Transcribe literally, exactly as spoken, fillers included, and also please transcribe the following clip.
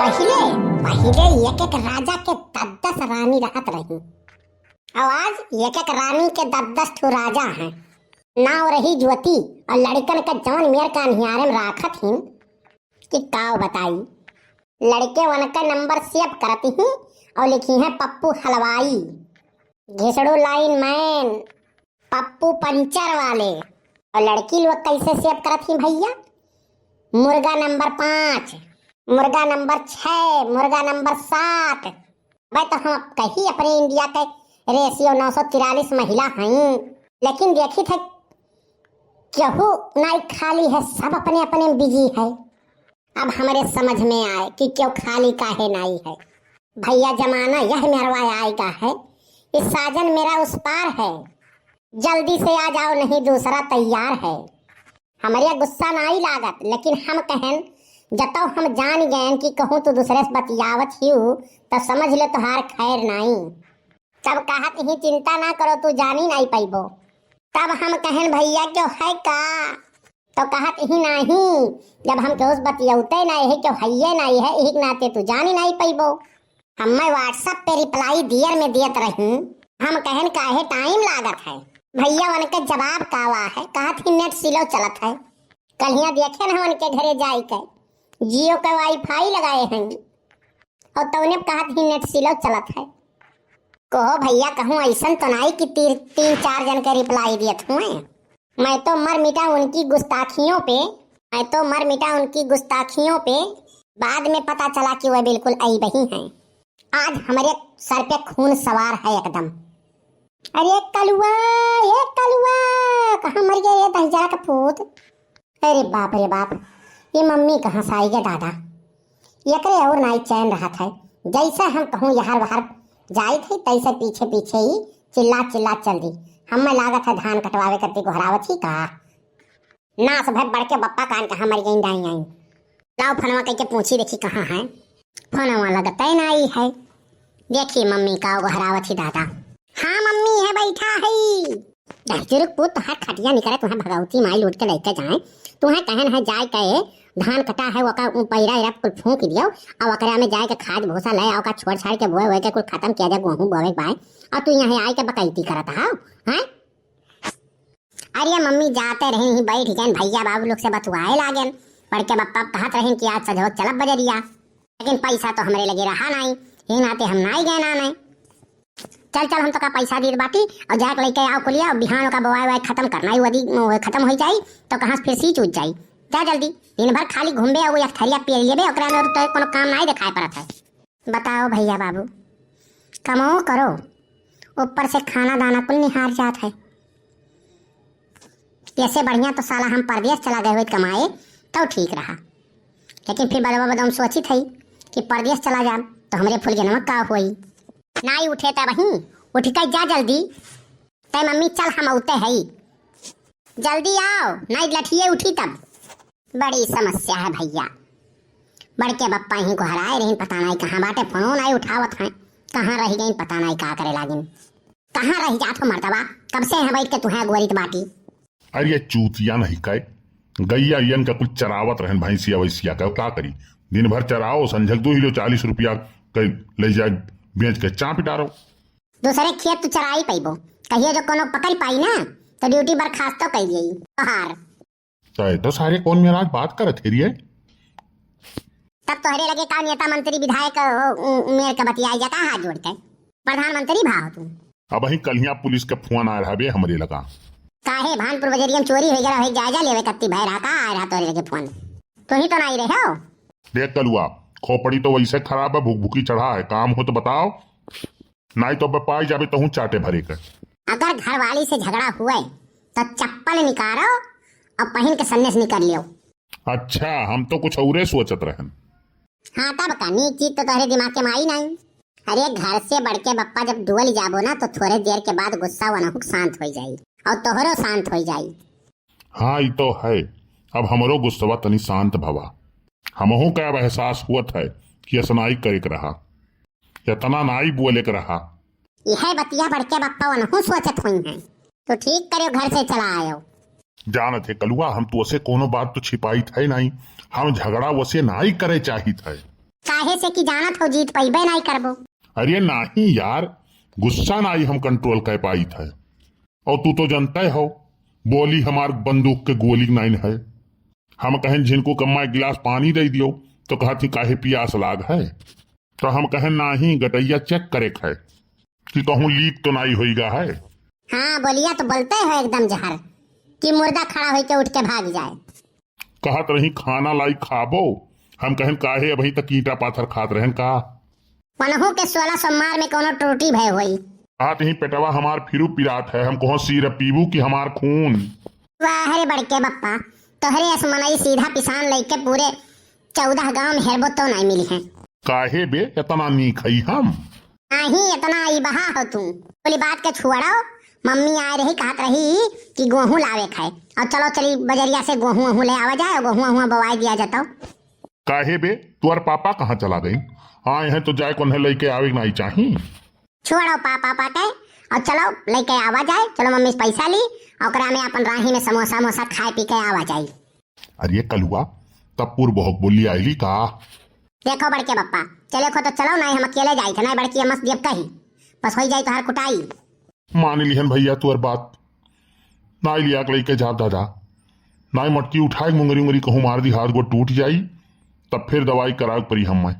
पहिले, पहिले एक एक राजा के दस दस रानी रहत रही। और आज एक एक रानी के दस दस ठो राजा हैं। नाव रही ज्योति और लड़कन के जवन मेर का निहारे में राखत हिन कि काव बताई। लड़के उनका नंबर सेव करत ही और लिखी हैं पप्पू हलवाई, घिसड़ू लाइन मैन, पप्पू पंचर वाले। और लड़की लोग कैसे सेव करत ही भैया? मुर्गा नंबर पाँच, मुर्गा नंबर छः, मुर्गा नंबर सात। भाई तो हम कही अपने इंडिया के रेशियो नौ सौ तिरालीस महिला हैं, लेकिन देखी थे केहू नाई खाली है, सब अपने अपने में बिजी है। अब हमरे समझ में आए कि क्यों खाली काहे नाई है। भैया जमाना यह मेरवा आएगा है, इस साजन मेरा उस पार है, जल्दी से आ जाओ नहीं दूसरा तैयार है। हमरे गुस्सा नाई लागत, लेकिन हम कहन जतौ हम जान गयन कि कहूँ तू दूसरे से बतियावत हियू, तब समझ ले तोहार खैर नाई। तब कहत ही चिंता ना करो, तू जानी नाई पैबो। तब हम कहन भैया क्यों है का? तो कहत ही नाही, जब हम केहू से बतियौते नाही है, केहू हइये नाही है, इही के नाते तू जानी नाही पइबो। हम्मे WhatsApp पे reply दियर में दियत रही, हम कहन काहे time लागत है? भैया उनके जवाब कावा है, कहत ही net slow चलत है। कल्हिया देखे न उनके घरे जाई के, Jio के WiFi लगाए हैं। और तौने कहत ही net slow चलत है। कहो भैया, कहूँ ऐसन तो नाई कि तीन, तीन चार जन के reply दियत हुए। मैं तो मर मिटा उनकी गुस्ताखियों पे, मैं तो मर मिटा उनकी गुस्ताखियों पे। बाद में पता चला कि वह बिल्कुल ऐबही हैं। आज हमरे सर पे खून सवार है एकदम। अरे कलुआ, ए कलुआ, कहाँ मर गया ये दहिजरा का पूत? अरे बाप रे बाप, ये मम्मी कहाँ से आई गे दादा? एकरे और नाई चैन रहत है। जैसे हम कहूँ यहर वहर जाइत है, तैसे पीछे पीछे ही चिल्ला चिल्ला चल दी। हम्मे लागत है धान कटवावे करती गोहरावत ही का। नास भय बड़के बप्पा कान कहाँ मर गई दाई आई। लाओ फोनवा कइके पूछी देखी कहाँ है। फोनवा लगते नाई है। देखी मम्मी का गोहरावत ही दादा। हाँ मम्मी है बैठा है। दहिजरा के पूत तोहार खटिया निकरे तुहें भगवती माई लूट के लइके जाए। तुहें कहन है जाए के धान कटा है ओका उ पैरा एरा कुल फूंक दियो। अब ओकरा में जाए के खाद भूसा ले आओ का छोड़ छाड़ के बोए वोए के कुल खत्म किया जाए गेहूं बोवे के बाय। और तू यहाँ आए के बकैती करत हा, हैं? अरे मम्मी जाते रही ही बैठ गए भैया बाबू लोग से बतुआए लागेन। बड़के बप्पा कहत रहे कि आज सजो चलब बजरिया। लेकिन पैसा तो हमरे लगे रहा नाई, ये नाते हम नाई गए ना नाई। चल चल, हम तो का पैसा दीत बाटी और जाके लेके आओ कुलिया और बिहान का बोआई वाई खत्म करना ही वदी वो खत्म हो जाई तो कहाँ से फिर सींच उच जाई। जा जल्दी, दिन भर खाली घूमबे और एक थरिया पिए लेबे, ओकरा में और तो कोनो काम नाई दिखाई पड़त है। बताओ भैया बाबू, कमाओ करो, ऊपर से खाना दाना कुल निहार जात है। ऐसे बढ़िया तो साला हम परदेस चला गए होइत कमाए, तब ठीक रहा। लेकिन फिर बदवा बदवा हम सोचित हई कि परदेस चला जाब, तो हमरे फुलगेनवा का होई? नाई उठे तब ही, उठ के जा जल्दी। तै मम्मी चल, हम औते हई। जल्दी आओ, नाई लठिए उठी तब। बड़ी समस्या है भैया। बड़के बप्पा ही गोहराए रहिन, पता नाई कहाँ बाटे, फोनो नाई उठावत हैं। कहाँ रहि गइन, पता नाई का करे लागिन। कहाँ रहि जात हो मर्दवा? कब से यहाँ बैठ के तुहें अगोरित बाटी? अरे ये चूतिया नहीं कहे, गैया यन का कुछ चरावत रहन भैंसिया वैसिया का, का करी? दिन भर चराओ, संझक दो ही लो चालीस रुपया के ले जाए बेच के चाप डारो। दूसरे खेत तो चराई पइबो, कहियो जो कोनो पकड़ पाई ना तो ड्यूटी बर्खास्तो कर दिए बाहर। तय तो सारे कौन मेरा आज बात करत है रे? तब तोहरे लगे का नेता मंत्री विधायक ओ, उ, मेर के बतियाई जा का हाथ जोड़ के? प्रधानमंत्री भा हो तू। अबहीं कल्हिया पुलिस के फोन आ रहा बे हमरे लगा। काहे भानपुर बजरिया में चोरी हो गया है, जायजा लेवे कत्ती भय रहा का आ रहा तोहरे लगे फोन? तू ही तो नाई रहे हो। देख कलुआ, खोपड़ी तो वैसे खराब है, भुकभुकी चढ़ा है, काम हो तो बताओ। नाई तो अबे पाई जाबे तहूँ चाटे भरे के। अगर घरवाली से झगड़ा हुए तो चप्पल निकारो और पहिन के सन्ने से निकल लियो। अच्छा, हम तो कुछ औरे सोचत रहन। हाँ तब का, नीक चीज तो तोहरे दिमाग के माई नाई। अरे घर से बड़के बप्पा जब डुअल जाबो ना तो थोड़े देर के बाद गुस्सा वनहुक शांत हो जाई और तोहरो शांत हो जाई। हाँ ई तो है, अब हमरो गुस्सवा तनी शांत भवा। हमहू का अब एहसास हुअत है कि असनाई करे के रहा। एतना नाई बोले के रहा। यह बतिया बड़के बप्पा वनहू सोचत हुई हैं। तो ठीक करो, घर से चला आयो। जानत है कलुआ, हम तो उसे कोनो बात तो छिपाइत है नाई, हम झगड़ा उसे नाई करे चाहित है। काहे से कि जानत हो जीत पइबे नाहीं करबो। अरे नाहीं यार, गुस्सा नाहीं हम control कर पाइत है। और तू तो जनते हो, बोली हमार बंदूक के गोली नाहीं है। हम कहेन झिनको कम्मा एक गिलास पानी दइ दियो, तो कहत ही काहे पियास लाग है। तो हम कहेन नाहीं, गटइया check करेक है कि कहूँ leak तो नाहीं होइगा है। हाँ, बोलिया तो बोलते हो एकदम जहर कि मुर्दा खड़ा होइके उठ के भाग जाए। कहत रही खाना लाई खाबो, हम कहेन काहे अबहीं तक ईंटा पाथर खात रहेन का। पनहू के सोलह सोमवार में कौनो त्रुटि भय होई। कहत ही पेटवा हमार फिरू पिरात है, हम कहो syrup पीबू कि हमार खून। वाह रे बड़के बप्पा, तोहरे अस मनई सीधा पिसान लइके पूरे चौदह गांव में हेरबो तो नाहीं मिली हैं। काहे बे, एतना नीक हई हम? नाहीं, एतना ई बहा हो तू। बोली बात के छुअड़ो, मम्मी आए रही, कहत रही कि गोहूँ लावे खाए, और चलो चली बजरिया से गोहूँ वहूँ ले आवा जाए, और गोहूँ वहूँ बोवाई दिया जाता। काहे बे, तुअर पापा कहाँ चला गई? आए हैं तो जाए कोन्हे लइके आवे के नाहीं चाही। छोड़ो पापा पापा के, और चलो लइके आवा जाए, चलो मम्मी से पैसा ली, और ओकरा में अपन राही में समोसा मोसा खाए पी के आवा जाए। अरे कलुआ, तब पुर बहुक बोली आइली का? देखो बड़के बप्पा, चले खो तो चलो, नाहीं हम अकेले जाई थे, नाहीं बड़की अम्मा से देब कही, बस होई जाई तोहार कुटाई। मान लिहन भइया तुअर बात, नाहीं लिया के लइके जाब दादा, नाहीं मटकी उठाए मुंगरी उंगरी कहूँ मार दी, हाथ गोड़ टूट जाई, तब फिर दवाई कराए परी हम्मे।